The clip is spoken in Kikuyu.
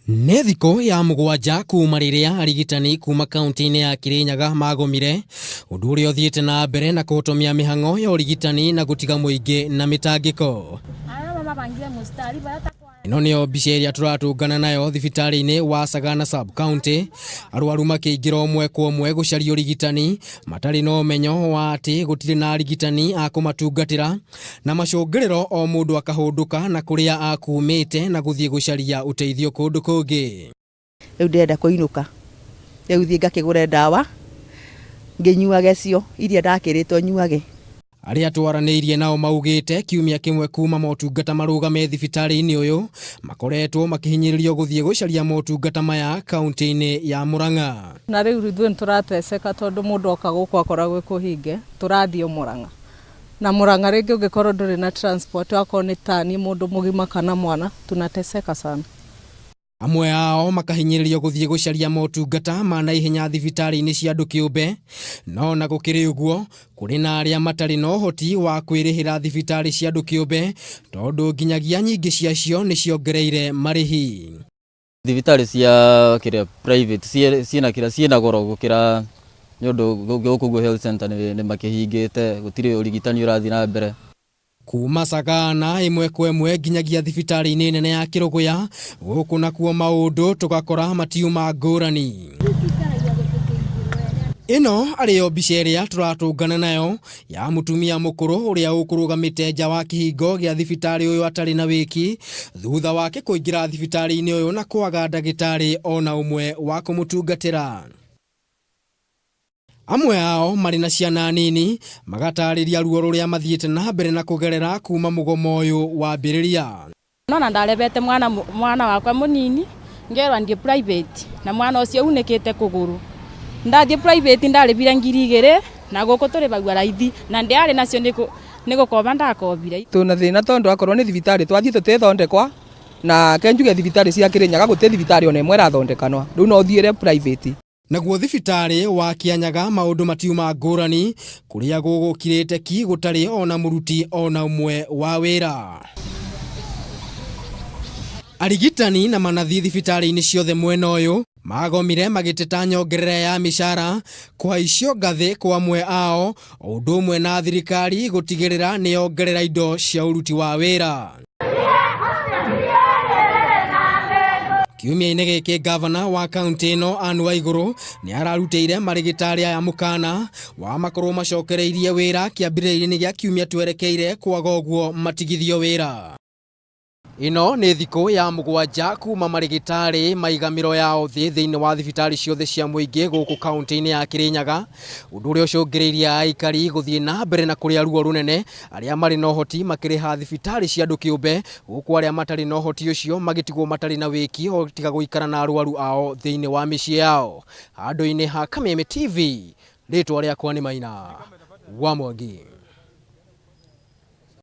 Nĩ thikũ ya mũgwanja kuma rĩrĩa arigitani kuma kaunti-inĩ ya Kirinyaga magomire, ũndũ ũrĩa ũthiĩte na mbere na kũhotomia mĩhang'o ya ũrigitani na gũtiga mũingĩ na mĩtangĩko. Ĩno nĩyo mbica ĩrĩa tũratũngana nayo thibitarĩ-inĩ wa Sagana Sub County, arwaru makĩingĩra ũmwe kwa ũmwe gũcaria ũrigitani matarĩ na ũmenyo wa atĩ gũtirĩ na arigitani a kũmatungatĩra. Na macũngĩrĩro o mũndũ akahũndũka na kũrĩa akumĩte na gũthiĩ gũcaria ũteithio kũndũ kũngĩ. Rĩu ndĩrenda kũinũka, rĩu thiĩ ngakĩgũre ndawa ngĩnyuage cio iria ndakĩrĩtwo nyuage. Arĩa twaranĩirie nao maugĩte kiumia kĩmwe kuma motungata marũgame thibitarĩ-inĩ ũyũ makoretwo makĩhinyĩrĩrio gũthiĩ gũcaria motungata maya kaunti-inĩ ya Murang'a. Na rĩu ithuĩ nĩ tũrateceka tondũ mũndũ oka gũkũ akora gwĩ kũhinge, tũrathiĩ o Murang'a. Na Murang'a rĩngĩ ũngĩkorwo ndũrĩ na transport wakorwo nĩ ta niĩ mũndũ mũgima kana mwana tunateseka sana. Amwe ao makahinyĩrĩrio gũthiĩ gũcaria motungata ma naihenya thibitarĩ-inĩ cia andũ kĩũmbe. No ona gũkĩrĩ ũguo, kũrĩ na arĩa matarĩ na ũhoti wa kwĩrĩhĩra thibitarĩ cia andũ kĩũmbe tondũ nginyagia nyingĩ ciacio nĩ ciongereire marĩhi. Thibitarĩ cia kĩrĩa private ciĩna kĩrĩa ciĩna goro gũkĩra nĩ ũndũ gũkũ ũguo health center nĩ makĩhingĩte gũtirĩ ũrigitani ũrathiĩ na mbere. Kuma Sagana ĩmwe kwa ĩmwe nginyagia thibitarĩ-inĩ nene ya Kĩrũgũya, gũkũ nakuo maũndũ tũgakora matiuma ngũrani. Ĩno arĩ yo mbica ĩrĩa tũratũngana nayo ya mũtumia mũkũrũ ũrĩa ũkũrũgamĩte nja wa kĩhingo gĩa thibitarĩ ũyũ atarĩ na wĩki thutha wake kũingĩra thibitarĩ-inĩ ũyũ na kwaga ndagĩtarĩ ona ũmwe wa kũmũtungatĩra. Amwe ao marĩ na ciana nini magatarĩria ruo rũrĩa mathiĩte na mbere na kũgerera kuma mũgomo ũyũ wambĩrĩria. Nona ndarebete mwana mwana wakwa munini ngerwa ndie private na mwana ucio unikite kuguru ndathie private ndaribire 2000 na guku turibagua raithi na ndiari nacio ni gukoba ndakobire. Twina thina tondu akorwo ni thibitari twathie tutithondekwa na ke njuge thibitari cia Kirinyaga guti thibitari ona imwe irathondekanwa riu no uthiire private. Naguo thibitarĩ wa Kianyaga maũndũ matiuma ngũrani kũrĩa gũgũkirĩte ki gũtarĩ ona mũruti ona ũmwe wa wĩra. Arigitani na manathi thibitarĩ-inĩ ciothe mwena ũyũ magomire magĩteta nyongerera ya mĩcara kũhaicio ngathĩ kwa amwe ao o ũndũ ũmwe na thirikari gũtigĩrĩra nĩ yongerera indo cia ũruti wa wĩra. Kiumia-inĩ gĩkĩ gavana wa kaunti ĩno Anne Waigũrũ nĩ ararutĩire marĩgĩtarĩ aya mũkana wa makorwo macokereirie wĩra kĩambĩrĩria-inĩ gĩa kiumia twerekeire kwaga ũguo matigithio wĩra. Ĩno nĩ thikũ ya mũgwanja kuma marĩgĩtarĩ maiga mĩro yao thĩ thĩinĩ wa thibitarĩ ciothe cia mũingĩ gũkũ kaunti-inĩ ya Kirinyaga, ũndũ ũrĩa ũcũngĩrĩirie aikari gũthiĩ na mbere na kũrĩa ruo rũnene, arĩa marĩ na ũhoti makĩrĩha thibitarĩ cia andũ kĩũmbe, gũkũ arĩa matarĩ na ũhoti ũcio magĩtigwo matarĩ na wĩki o tiga gũikara na arwaru ao thĩinĩ wa mĩciĩ yao. Handũ-inĩ ha Kameme TV, rĩtwa rĩakwa nĩ Maina wa Mwangi.